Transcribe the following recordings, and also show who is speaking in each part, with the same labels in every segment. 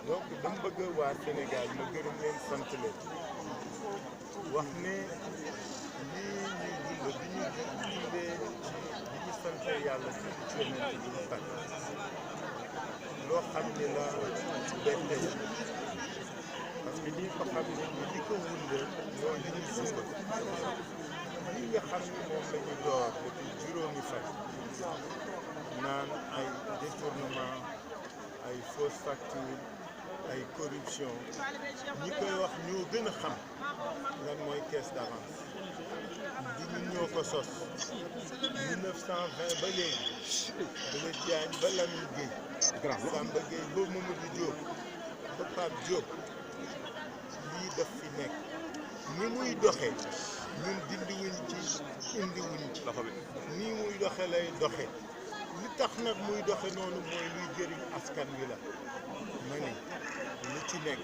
Speaker 1: donc dama bëgg waa Sénégal ma gërëm leen sant leen wax ne lii ñuy dund bi ñu dundee bi ñu sante yàlla ci yonent bi mu tàgg loo xam ne la bette parce que lii ko xam ne li ko wunde mooy li ñu sumb lii nga xam ne moom la ñu door depuis juróomi fan naan ay détournement ay fausse facture ay corruption ñi koy wax ñoo gën a xam lan mooy caisse d'avance du ñun ñoo ko sos 1920 ba léegi Blaise Diagne ba Lamine Gueye Samba Gueye ba Mamadou Diop ba Pape Diop lii daf fi nekk ni muy doxee ñun dindiwuñ ci indiwuñ ci nii muy doxe lay doxe li tax nag muy doxe noonu mooy luy jëriñ askan wi la ma ni lu ci nekk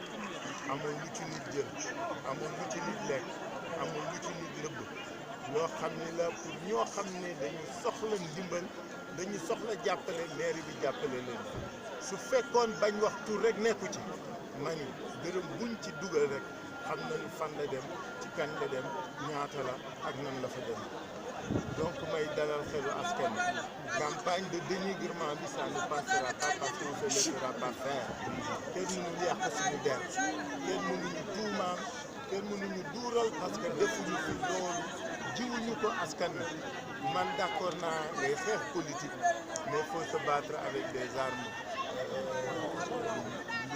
Speaker 1: amul lu ci nit jël amul lu ci nit lekk amul lu ci nit lëbb loo xam ni la pour ñoo xam ne dañu soxla ndimbal dañu soxla jàppale mairie bi jàppale leen su fekkoon bañ wax tur rek nekku ci ma ni dërëm buñ ci dugal rek xam nañu fan la dem ci kan la dem ñaata la ak nan la fa dem donc may dalal xelu askan wi campagne de dénigrement bi ça ne passera pas parce qu'on se laissera pas faire kenn mënuñu yàq suñu der kenn mënuñu tuumaam kenn mënuñu duural parce que defuñu fi loolu jiwuñu ko askan wi man d'accord naa les xeex politique mais faut se battre avec des armes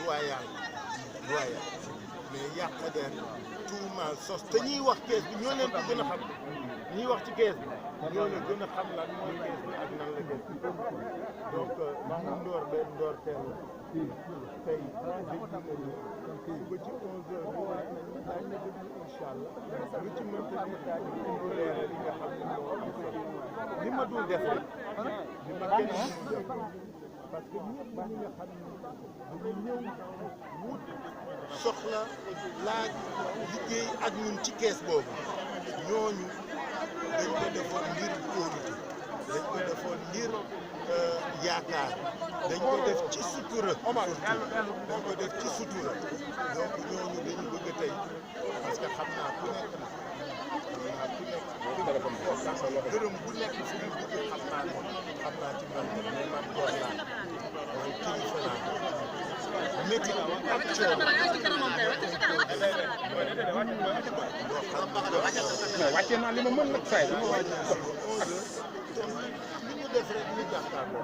Speaker 1: loyales mais yàq der tuumaal sos te ñiy wax kees bi ñoo leen ko gën a xam ñiy wax ci kees bi ñoo leen gën a xam lan mooy kees bi ak nan la dem donc ñu ndoor benn ndoor teel tey déglu nañu suba ci 11h bi waat nañu daañu la déglu incha allah lu ci mënta ni daañu indi leeral li nga xam ne moo am solo li ma dul def rek li ma kenn mënul def parce que ñëpp ñi nga xam ne dañu ñëw wut soxla laaj liggéey ak ñun ci kees boobu ñooñu dañ ko defoon ngir kóolute dañ ko defoon ngir yaakaar dañ ko def ci sutura dañ ko def ci sutura donc ñooñu dañu bëgg tey parce que xam naa ku nekk na dërëm bu nekk fi mu bëgg xam naa ci man mais man góor laa mooy kilifa laa métti ak coono
Speaker 2: wàcce naa li ma mën nag saa yi dama wàcc
Speaker 1: li ñu def rek ñu jàkkaarloo